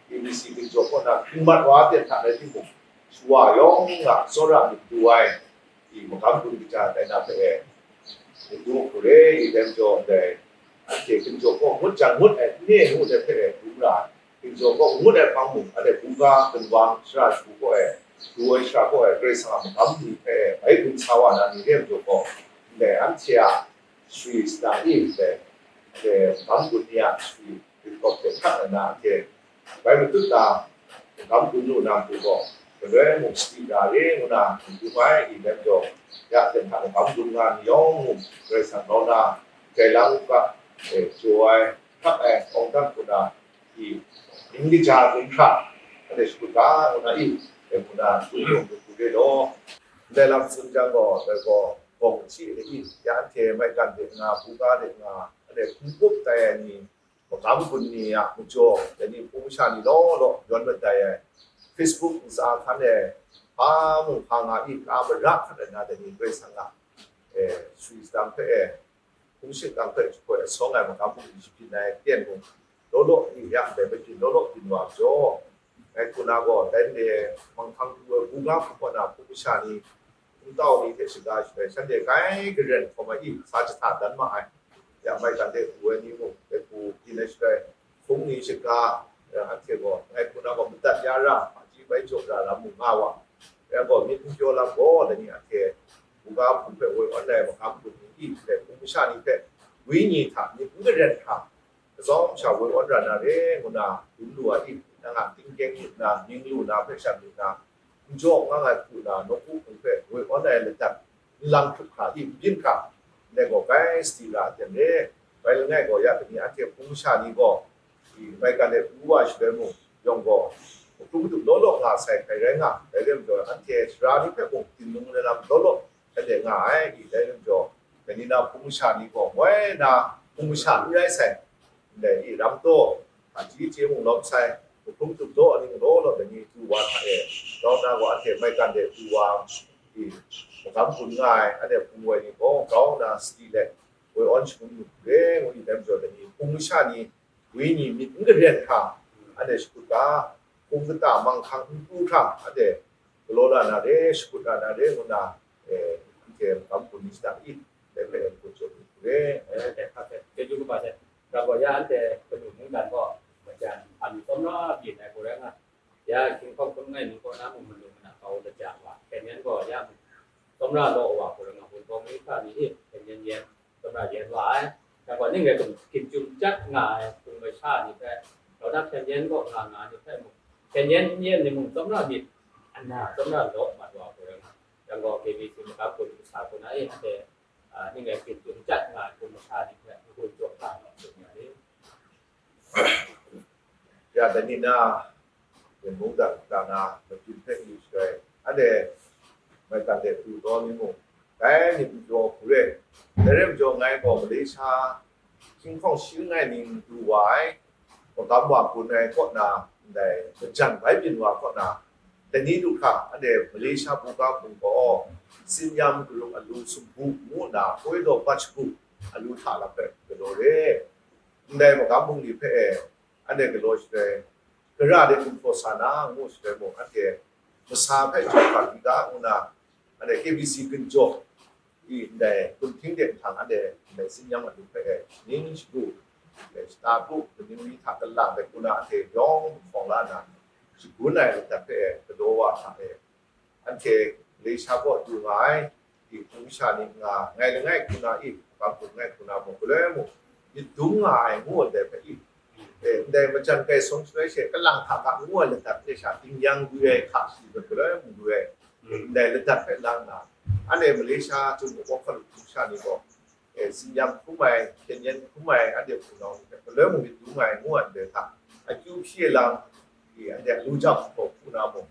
K B C hpinjaw kaw na hkring mat wa ten hta rai timung, shawa yawng nga tsawra myit du ai, i magam gun kaja tai na hpe e, myit du hku re i, dai majaw ndai, anhte hpinjaw kaw ngut jang ngut ai, n re ngut ai hpe e, dum ra ai. Hpinjaw kaw ngut ai hpang mung, anhte buga gunwang shara shagu kaw e, du ai shara kaw e, Karai Kasang a magam ni hpe e, bai gun sa wa na ni re majaw gaw, ndai anhte a shari sara e, ndai, ndai magam gun ni a shari rit kawp hte hkrat nna, anhte bai matut na magam gun lu na matu gaw, galoi mung sadi ra re ngu na, n dum ai, i rai majaw, ya hten hta magam gun nga ni yawng mung, Karai Kasang grau na, jai lang u ga, e, jaw ai, hkrak ai, hkawng dan hku na, i, ning kaja gun hkra, anhte shakut ga ngu na i, dai hku na, tsun yawng dai hku re law. Ndai lam tsun jang gaw, dai gaw, gawng hti ai i, ya anhte maigan de nga, buga de nga, anhte hpung up tai ai ni, magam gun ni a majaw, dai ni hpung masha ni law law yawn mat tai ai, Facebook ntsa hkan e, hpa mung hpa nga i, ka mara hkat ai na, dai ni Karai Kasang a, e, sari sadang hpe e, hpung shingkang hpe jahkoi asawng ai magam bungli shabyin ai ten mung, law law ni ya ndai mabyin law law byin wa majaw, ngai hku na gaw, dai nde manghkang pru ai buga hpung kaw na hpung masha ni, hpung tau ni hte shaga shaloi, shanhte grai garen hkawm ai i, sa jahta dan ma ai. Ya maigan de pru ai ni mung, dai hku byin ai shaloi, hpung ni shaga, ya anhte gaw, ngai hku na gaw madat ya ra, hpaji bai jaw ra lam mung nga wa. Ya gaw, myit n pyaw lam gaw, dai ni anhte buga hpung hpe woi awn ai magam gun ni i, hte hpung masha ni hpe, wenyi hta myit n garen hkra, atsawm sha woi awn ra na re, ngu na dum lu ai i, nang a tingkyeng lu na, mying lu na hpe shat lu na, n jaw n ngang ai hku na, nawku hpung hpe woi awn ai ladat, n lang hkrup hkra i, n byin hkra, ndai gaw grai sadi ra ai ten re. Bai langai gaw, ya kani anhte hpung masha ni gaw, i, maigan e pru wa shaloi mung, yawng gaw, mahkrum mahtum law law nga sai hkrai rai nga, dai rai majaw, anhte sara ni hpe mung, dinglung ai lam law law, shanhte nga ai, i, dai rai majaw, dai ni na hpung masha ni gaw, moi na hpung masha n rai sai, ndai i, ram taw, hpaji chye mung lawm sai, mahkrum mahtum law aning law law, dai ni du wa hta e, grau na gaw, anhte maigan de du wa, i, magam gun nga ai, anhte hpung woi ni gaw, grau na sadi let, woi awn shangun lu hku re, ngu i, dai majaw, dai ni hpung masha ni, wenyi myit n garen hkra, anhte shakut ga, hpung kata manghkang n pru hkra, anhte galaw la na re, shakut la na re, ngu na, e, anhte magam gun ni shada i, dai hpe n hku jaw lu hku re. Eh, eh, eh, chyeju kaba sai. Ga gaw ya anhte kanu mungdan gaw, majan, a mi tsawmra byin ai hku rai nga, ya hkying hkawng hkrum ngai ni kaw na mung malu mana kau lajang wa, hkyen yan gaw ya mung tsawmra law wa hku rai nga, Wunpawng ni hkra ni i, hkyen yan yan, tsawmra yan wa ai. Yang gaw, ning rai tim, hkying chyum chyat nga ai hpung masha ni hpe, grau na hkyen yan gaw nga nga ai ni hpe mung, hkyen yan n yan ni mung, tsawmra myit ana tsawmra law mat wa hku rai nga. Yang gaw, K B C magam gun kasa hku na e, anhte, a, ning rai hkying chyum chyat nga ai hpung masha ni hpe n-gun jaw hkra nga tsun ya ni. Ya, dai ni na, Mungdan kata na, mabyin hpe yu shaloi, anhte maigan de pru taw ni mung, dai myit majaw hku re. Dai rai majaw, ngai gaw Malaysia hkying hkawng shi langai ning du wa ai, magam wa gun ai kaw na, ndai majan bai byin wa kaw na, dai ni du hkra, anhte Malaysia buga hpung gaw, Sinyam Karung Alu Sumbu ngu nna, Koi Daw Bat Shagu alu hta lam hpe galaw re. Ndai magam bungli hpe e, anhte galaw shaloi, gara de gumhpraw sa na ngu shaloi mung, anhte masa hpe jaw hkra di ga ngu na, anhte K B C gunjaw i ndai gumhting de nhtang, anhte ndai Sinyam Alu hpe e ning shagu, ndai shata kru, kaning ni hta kala, ndai hku na anhte yawng hkawng la nna, shagun ai ladat hpe e galaw wa hta e, anhte Malaysia kaw du nga ai, i hpung masha ni nga, ngai langai hku na i, magam gun ngai hku na mung, galoi mung, myit dum nga ai ngu ai dai hpe i, eh, ndai majan kai sawng shaloi she kalang hta hta ngu ai ladat hte sha ding yang du ai hka shi zawn galoi mung du ai, ndai ladat hpe lang na, anhte Malaysia, Jumhpawt hkalu hkrum sha ni gaw, eh, tsin-yam hkrum ai, hpyen yen hkrum ai, anhte hpunau ni hpe galoi mung myit dum nga ai ngu ai ndai hta, akyu hpyi ai lam, i, anhte a lujang hpaw hku na mung,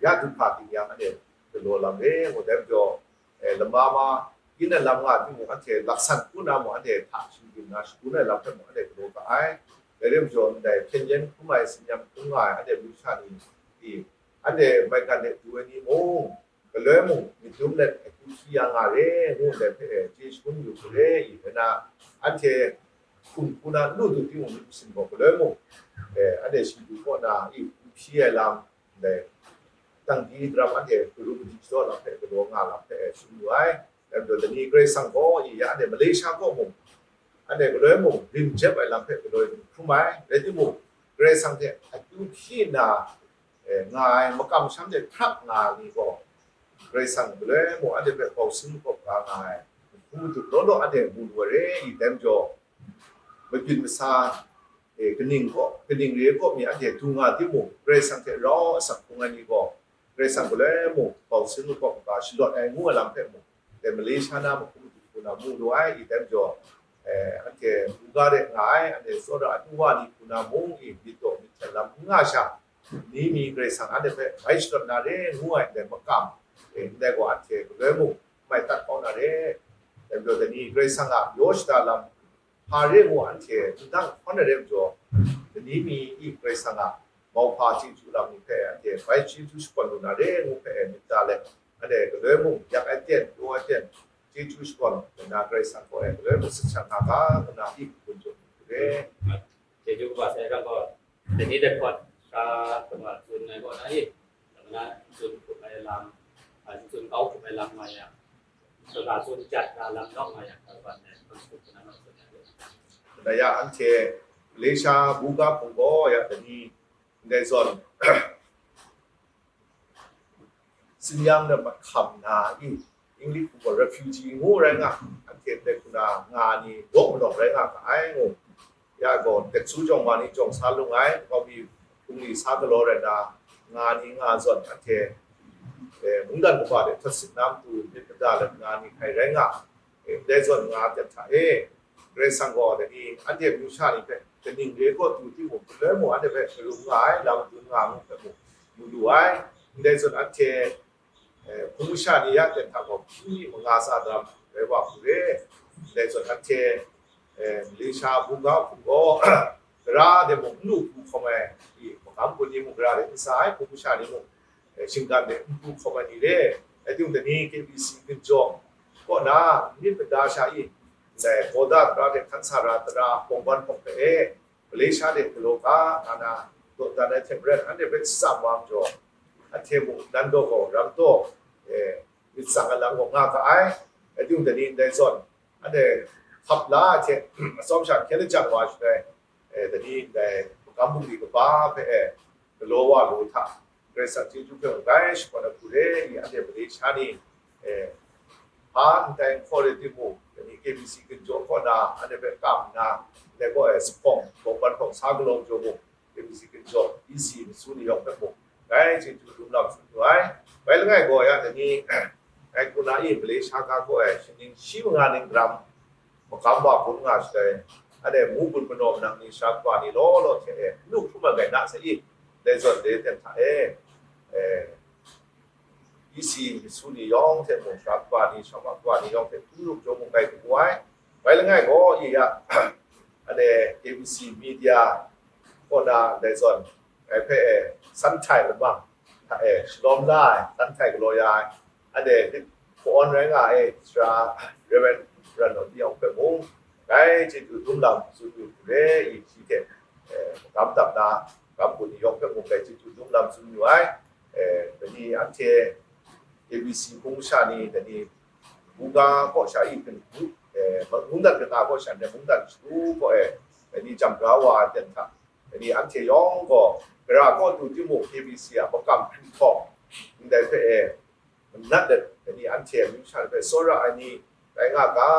ya du hpa ding yang anhte galaw lam re, ngu dai majaw, eh, lama ma, yin ai lam nga timung, anhte laksan hku na mung, anhte hta shingdim na shagun ai lam hpe mung, anhte galaw ga ai. Dai rai majaw, ndai hpyen yen hkrum ai, tsin-yam hkrum nga ai, anhte myu sha ni, i, anhte maigan de du ai ni mung, galoi mung, myit dum let akyu hpyi ya nga re, ngu ndai hpe, eh, chye shangun yu hku re, i, rai na, anhte hkum hku na n lu du timung, myit masin gaw galoi mung, eh, anhte shingdu kaw na, i, hkum hpyi ai lam, ndai, tangdi daram anhte karum di shadaw lam hpe galaw nga lam hpe, eh, tsun yu ai. Dai majaw, dai ni Karai Kasang gaw, i, ya anhte Malaysia kaw mung, anhte galoi mung, rim jep ai lam hpe galoi hkrum ai. Rai timung, Karai Kasang hte akyu hpyi nna, eh, nga ai makam masham hte hprap nga ai ni gaw, Karai Kasang galoi mung anhte hpe bau sin makawp ga nga ai, hku madu law law anhte mu lu ai re i, dai majaw, mabyin masa, eh, kaning kaw, kaning re kaw mi anhte du nga timung, Karai Kasang hte rau asak hkrung ai ni gaw, Karai Kasang galoi mung bau sin makawp ga shalawt ai ngu ai lam hpe mung, dai Malaysia na mahkrum madu hku na mu lu ai i, dai majaw, eh, anhte buga de nga ai, anhte tsawra atu wa ni hku na mung i, myit daw myit hten lam n nga sha, ni mi Karai Kasang anhte hpe bai shadawt na re ngu ai ndai makam, eh, ndai gaw anhte galoi mung mai tat kau na re. Dai majaw, dai ni Karai Kasang a yaw shada lam hpa re ngu anhte ndang hkawn ai rai majaw, dai ni mi i Karai Kasang a mauhpa chyeju lam ni hpe anhte bai chyeju shakawn lu na re ngu hpe myit da let, anhte galoi mung yak ai ten, pyaw ai ten, chyeju shakawn lu na Karai Kasang gaw e galoi mung sat shat nga ga ngu na i hpung jaw lu re. Chyeju kaba sai rang gaw, dai ni dai hpawt, sha kaba tsun ai gaw na i, Kaga na ntsun hkrup ai lam, a, ntsun kau hkrup ai lam nga yang, kaga tsun jat na lam nawk nga yang, kaga ban ai, hpang shatup kanan nawk tsun ai. Dai ya anhte Malaysia buga hpung gaw ya dai ni ndai zawn, tsin-yam na mat hkam na i, English hpung gaw refugee ngu rai nga, anhte ndai hku na nga ni daw malawng rai nga ga ai ngu. Ya gaw, Dek Su jawng ma ni jawng sa lung ai, Kaumi bungli sa galaw rai na, nga ni nga zawn anhte, eh, mungdan kaba de htat sit na matu myit mada let nga ni hkai rai nga, eh, ndai zawn nga ten hta e, Karai Kasang gaw dai ni anhte myu sha ni hpe kaning re kaw du timung, galoi mung anhte hpe karum nga ai, lam dun nga ngu hpe mung mu lu ai, ndai zawn anhte eh, hpung masha ni ya ten hta gaw hpyi manga tsa daram rai wa hku re. Ndai zawn anhte, eh, Malaysia buga hpung gaw, gara de mung n lu hku hkawm ai, i, magam gun ni mung gara de n sa ai, hpung masha ni mung, eh, shinggan de n hku hkawm ai ni re. Rai timung, dai ni K B C Ginjaw kaw na, myit mada sha i, ndai Gawda tara de hkan sa ra tara, Bawngban hpawng hpe e, Malaysia de galaw ga nga na dawdan ai hte maren, anhte hpe tsam wa majaw, anhte mung nan daw gaw, ram daw, eh, myit tsang ai lam gaw nga ga ai. Rai timung, dai ni ndai zawn, anhte hkap la ai hte, atsawm sha hkyen lajang wa shaloi, eh, dai ni ndai magam bungli kaba hpe, eh, galaw wa lu hta, Karai Kasang chyeju hpe mung bai shakawn ai hku re i, anhte Malaysia ni, eh, hpa ndai n hkaw re timung, dai ni K B C Ginjaw kaw na, anhte hpe kam nna, ndai kaw e, Sahpawng, Bawngban hpawng sa galaw jaw mung, K B C Ginjaw, E C masu ni yawng hpe mung, bai chyeju dum lam tsun lu ai. Bai langai gaw ya, dai ni, ngai hku na i Malaysia ga kaw e, shaning shi manga ning daram, magam wa bun nga shaloi, anhte mu gun manaw manang ni, sara kaba ni law law hte e, n lu hkrum ai rai na sai i, dai zawn de ten hta e, eh, E C masu ni yawng hte mung, sara kaba ni, sara kaba ni yawng hte hkrum lu jaw mung rai hku ai. Bai langai gaw, i ya, anhte K B C media kaw na dai zawn, ngai hpe, eh, san htai lamang hta e shalawm la ai, san htai galaw ya ai, anhte lit hpawn rai nga ai, sara Reverend Ran Naw Ti yawng hpe mung, bai chyeju dum lam tsun yu hku re i, shi hte, eh, magam dap na, magam gun ni yawng hpe mung, bai chyeju dum lam tsun yu ai. Eh, dai ni anhte K B C hpung masha ni, dai ni buga kaw sha i hkring hkru, eh, mungdan kata kaw sha ndai mungdan shagu kaw e, dai ni jam gara wa ai ten hta, dai ni anhte yawng gaw, gara kaw du timung K B C a makam hkringhkau ndai hpe e, manat let, dai ni anhte amyu sha hpe tsawra ai ni rai nga ga,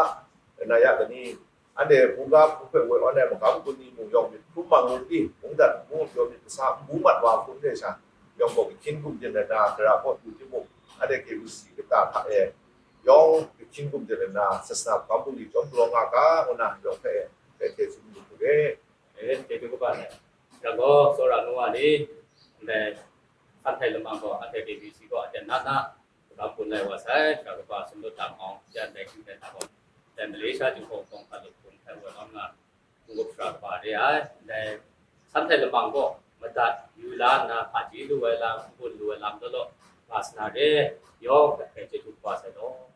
dai na ya, dai ni Anhte mungga hpung hpe woi awn ai magam kun ni mung yawng myit hkrum mang ngu pyi, mungdan ngu pyaw myit kasa n bu mat wa hkrum de sha, yawng gaw kahkyin gumdin ai na, dara kaw du timung, anhte K B C kata hta e yawng kahkyin gumdin ai na, sasana magam bungli chyawm galaw nga ga, ngu na yawng hpe e, hpe hte tsun lu hku re. E, chyeju kaba ai. Yang gaw, tsawra nu wa ni, ndai, Sanhtai Lamang gaw, anhte K B C gaw, aten na na, magam kun lai wa sai, sha kaba sumdawt dam awng, yan dai hkying dan dam awng, dai Malaysia Jinghpaw Kawng hpa lup kun hkai wa lam nga, n-gup sara kaba re ai, dai Sanhtai Lamang gaw, madat yu la nna, hpaji lu ai lam, n-gun lu ai lam law law, nga sa na re, yawng hpe chyeju kaba sai law.